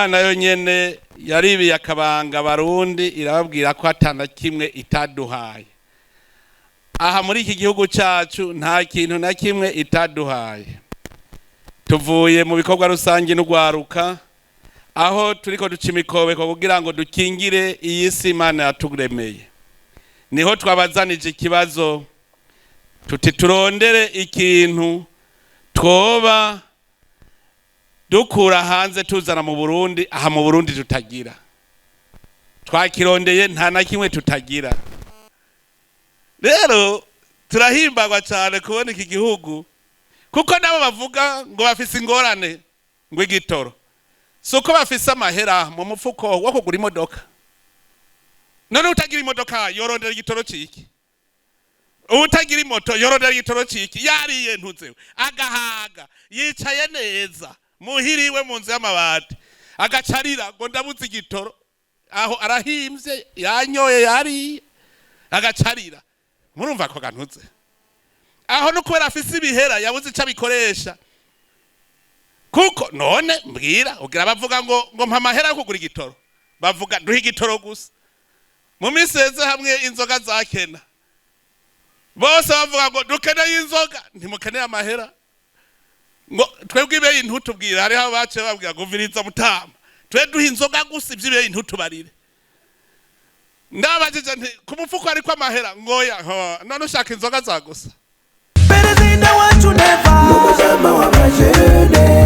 Imana yonyene yaribiye akabanga Abarundi, irababwira ko atana kimwe itaduhaye. Aha muri iki gihugu cacu nta kintu na kimwe itaduhaye. Tuvuye mu bikorwa rusange n'ugwaruka, aho turiko duca imikobeko kugira ngo dukingire iyi si Imana yaturemeye. Niho twabazanije ikibazo tuti: turondere ikintu twoba dukura hanze tuzana mu Burundi, aha mu Burundi tutagira. Twakirondeye, nta na kimwe tutagira. Rero turahimbagwa cyane kubona iki gihugu, kuko nabo bavuga ngo bafise ingorane ngo igitoro, si uko bafise amahera mu mufuko wo kugura imodoka. None utagira imodoka yorondera igitoro ciki? Utagira imoto yorondera igitoro ciki? Yariye ntuzewe agahaga, yicaye neza muhiriwe mu nzu y'amabati, agacarira ngo ndabuze igitoro. Aho arahimvye, yanyoye, yariye, agacarira. Murumva ko gantuze aho no kubera afise ibihera yabuze ico abikoresha. Kuko none mbwira, ugira bavuga ngo mpa amahera yo kugura igitoro? Bavuga duhe igitoro gusa. Mu minsi heze hamwe inzoga zakena, bose bavuga ngo dukeneye inzoga, ntimukeneye amahera. Ngo twebwe ibeyi ntutubwire. Hariho abaciye babwira ngo viriza mutama, twe duha inzoga gusa, ivy'ibeyi ntutubarire. Ndabajije nti ku mufuko hariko amahera? Ngoya. None ushaka inzoga za gusa? Perezida wacu Neva. N'umujama w'abajene.